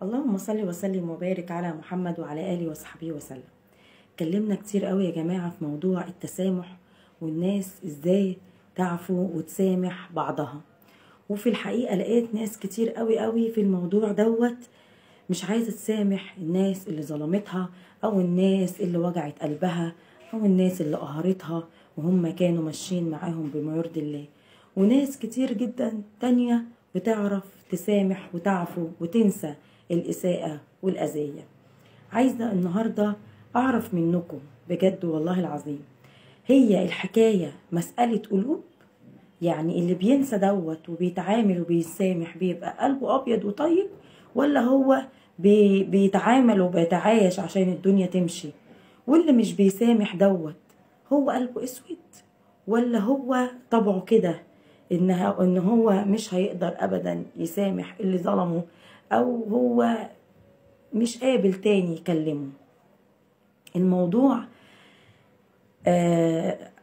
اللهم صل وسلم وبارك على محمد وعلى آله وصحبه وسلم. اتكلمنا كتير قوي يا جماعة في موضوع التسامح والناس ازاي تعفو وتسامح بعضها، وفي الحقيقة لقيت ناس كتير قوي قوي في الموضوع دوت مش عايزة تسامح الناس اللي ظلمتها او الناس اللي وجعت قلبها او الناس اللي قهرتها وهم كانوا ماشيين معاهم بما يرضي الله. وناس كتير جدا تانية بتعرف تسامح وتعفو وتنسى الإساءة والأذية. عايزة النهاردة أعرف منكم بجد والله العظيم، هي الحكاية مسألة قلوب؟ يعني اللي بينسى دوت وبيتعامل وبيسامح بيبقى قلبه أبيض وطيب، ولا هو بيتعامل وبيتعايش عشان الدنيا تمشي؟ واللي مش بيسامح دوت هو قلبه أسود، ولا هو طبعه كده إن هو مش هيقدر أبدا يسامح اللي ظلمه، أو هو مش قابل تاني يكلمه؟ الموضوع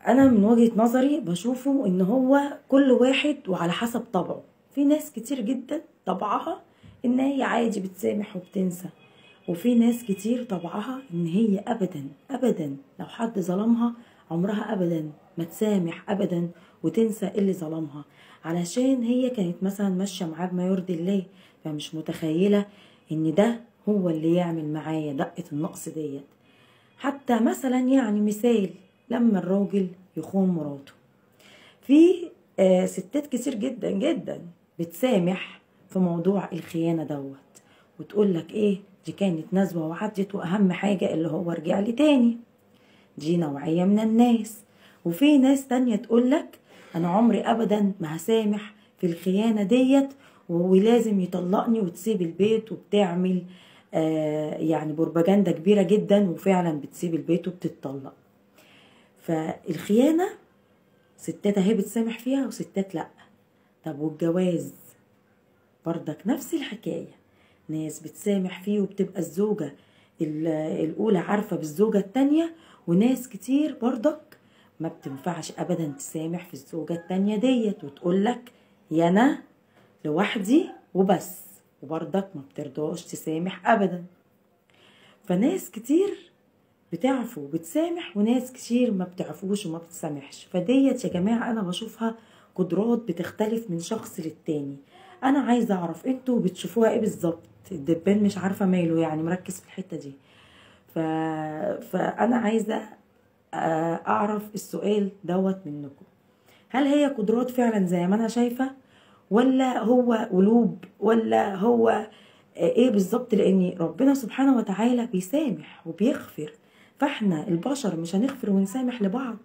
أنا من وجهة نظري بشوفه إن هو كل واحد وعلى حسب طبعه. في ناس كتير جدا طبعها إن هي عادي بتسامح وبتنسى، وفي ناس كتير طبعها إن هي أبدا أبدا لو حد ظلمها عمرها أبدا ما تسامح أبدا وتنسى اللي ظلمها، علشان هي كانت مثلا ماشية معاه بما يرضي الله، فمش متخيلة إن ده هو اللي يعمل معايا دقة النقص ديت. حتى مثلا يعني مثال لما الراجل يخون مراته، في ستات كتير جدا جدا بتسامح في موضوع الخيانة دوت، وتقول لك ايه دي كانت نزوة وعدت، واهم حاجة اللي هو رجع لي تاني. دي نوعية من الناس. وفي ناس تانية تقول لك انا عمري ابدا ما هسامح في الخيانة ديت، ولازم يطلقني وتسيب البيت، وبتعمل يعني بروباجندا كبيرة جدا، وفعلا بتسيب البيت وبتتطلق. فالخيانة ستات اهي بتسامح فيها وستات لأ. طب والجواز بردك نفس الحكاية، ناس بتسامح فيه وبتبقى الزوجة الأولى عارفة بالزوجة التانية، وناس كتير بردك ما بتنفعش أبدا تسامح في الزوجة التانية ديت، وتقولك يا أنا لوحدي وبس، وبردك ما بترضاش تسامح أبدا. فناس كتير بتعفو وبتسامح، وناس كتير ما بتعفوش وما بتسامحش. فديت يا جماعة أنا بشوفها قدرات بتختلف من شخص للتاني. أنا عايزة أعرف انتوا بتشوفوها إيه بالظبط؟ الدبان مش عارفة ماله، يعني مركز في الحتة دي. فأنا عايزة أعرف السؤال دوت منكم، هل هي قدرات فعلا زي ما أنا شايفة، ولا هو قلوب، ولا هو إيه بالظبط؟ لأن ربنا سبحانه وتعالى بيسامح وبيغفر، فاحنا البشر مش هنغفر ونسامح لبعض.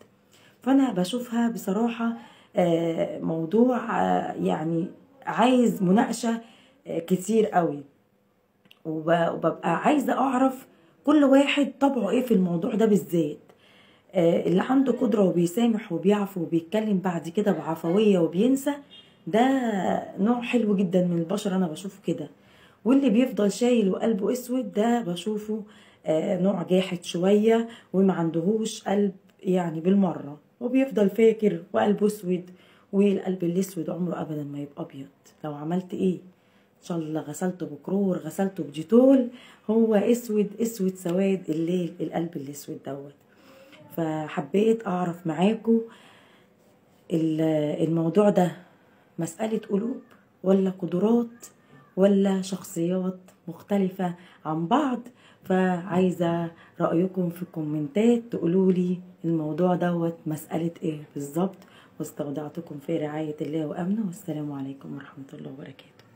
فأنا بشوفها بصراحة موضوع يعني عايز مناقشة كتير قوي، وببقى عايزة أعرف كل واحد طبعه إيه في الموضوع ده بالذات. اللي عنده قدرة وبيسامح وبيعفو وبيتكلم بعد كده بعفوية وبينسى، ده نوع حلو جدا من البشر، أنا بشوفه كده. واللي بيفضل شايل وقلبه أسود ده بشوفه نوع جاحد شوية وما عندهوش قلب يعني بالمرة، وبيفضل فاكر وقلبه أسود، والقلب الأسود عمره أبدا ما يبقى أبيض. لو عملت إيه إن شاء الله غسلته بكرور غسلته بجيتول، هو أسود أسود سواد الليل القلب الأسود دوت. فحبيت أعرف معاكم الموضوع ده مسألة قلوب ولا قدرات ولا شخصيات مختلفة عن بعض. فعايزة رأيكم في الكومنتات، تقولولي الموضوع دوت مسألة ايه بالظبط. واستودعتكم في رعاية الله وأمنه، والسلام عليكم ورحمة الله وبركاته.